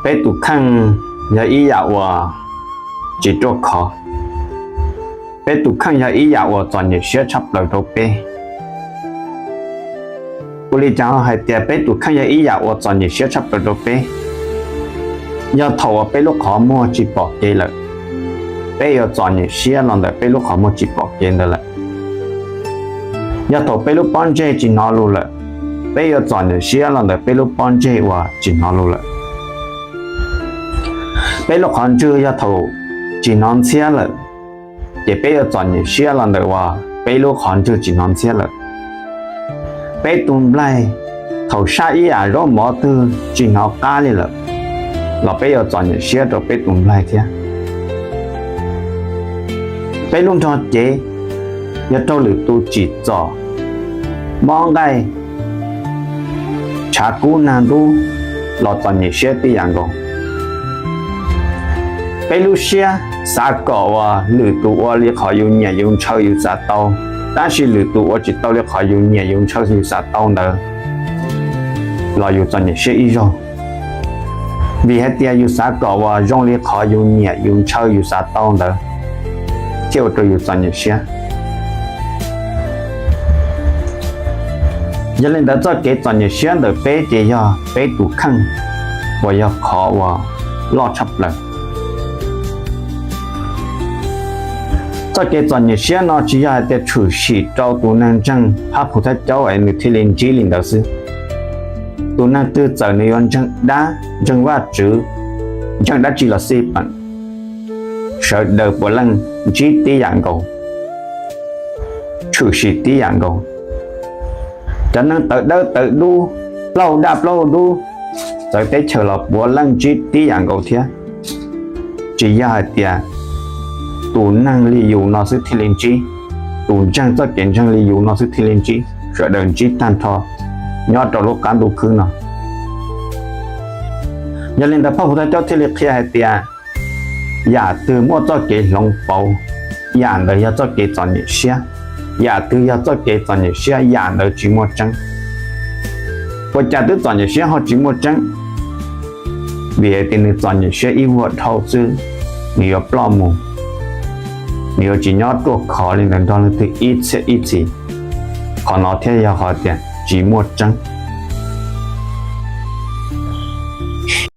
Peb tus kheej yog ib yam uas tsis ruaj khov. Peb tus kheej yog ib yam uas txom nyem siab tshaj plaws rau peb. Ua li cas ho hais tias peb tus kheej yog ib yam uas txom nyem siab tshaj plaws rau peb? Yog thaum uas peb lub qhov muag tsis pom kev lawm, peb yuav txom nyem siab los ntawm peb lub qhov muag tsis pom kev ntawd lawm. Yog thaum peb lub pob ntseg tsis hnov lus lawm, peb yuav txom nyem siab los ntawm peb lub pob ntseg uas tsis hnov lus lawm. Peb lub qhov ntswg yog thaum tsis hnov ntxhiab lawm, ces peb yuav txom nyem siab los ntawm uas peb lub qhov ntswg tsis hnov ntxhiab lawm. Peb tus nplaig thaum sab ib yam zaub mov twg tsis hnov qab li lawm, los peb yuav txom nyem siab rau peb tus nplaig thiab. Peb lub nrog cev yog raug lwm tus tsim txom, mob nqaij, tshav kub nag ntub los txom nyem siab tib yam nkaus. Peb lub siab xav kom uas lwm tus ua li qhov yus nyiam yus ntshaw yus xav tau, tab sis lwm tus ua tsis tau li qhov yus nyiam yus ntshaw yus xav tau ntawd los yus txom nyem siab ib zaug. Vim hais tias yus xav kom uas zoo li qhov yus nyiam yus ntshaw yus xav tau ntawd thiaj ua rau yus txom nyem siab. Yog li ntawd txoj kev txom nyem siab ntawm peb ces yog peb tus kheej uas yog qhov uas loj tshaj plaws. Txoj kev txom nyem siab no tsis yog hais tias tshwm sim rau tus neeg ntseeg phab phu thab caub es nws thiaj li ntsib li ntawd xwb. Tus neeg twg txawm nws yuav ntseeg dab, ntseeg Vajtswv, ntseeg dab tsi los xij peem, sawv daws puav leej ntsib tib yam nkaus, tshwm sim tib yam nkaus. Cov neeg tawv dawb tawv dub, plaub daj plaub dub, txawv teb chaws los puav leej ntsib tib yam nkaus thiab. Tsis yog hais tias tus neeg li yus no xwb thiaj li ntsib, tus ntseeg txoj kev ntseeg li yus no xwb thiaj li ntsib, sawv daws ntsib tag nrho nyob rau lub qab ntuj khwb no. Yog li ntawd phab phu thab caub thiaj li qhia hais tias yam twg muaj txoj kev hloov pauv, yam ntawd yog txoj kev txom nyem siab. Yam twg yog txoj kev txom nyem siab, yam ntawd tsis muaj tseeb. Ua cas twb txom nyem siab ho tsis muaj tseeb? Vim hais tias nws txom nyem siab ib vuag dhau xwb, nws yuav ploj mus, nws yuav tsis nyob ruaj khov li ntawd nrog leej twg ib txhiab ib txhis. Qhov no thiaj yog qhov tias tsis muaj tseeb.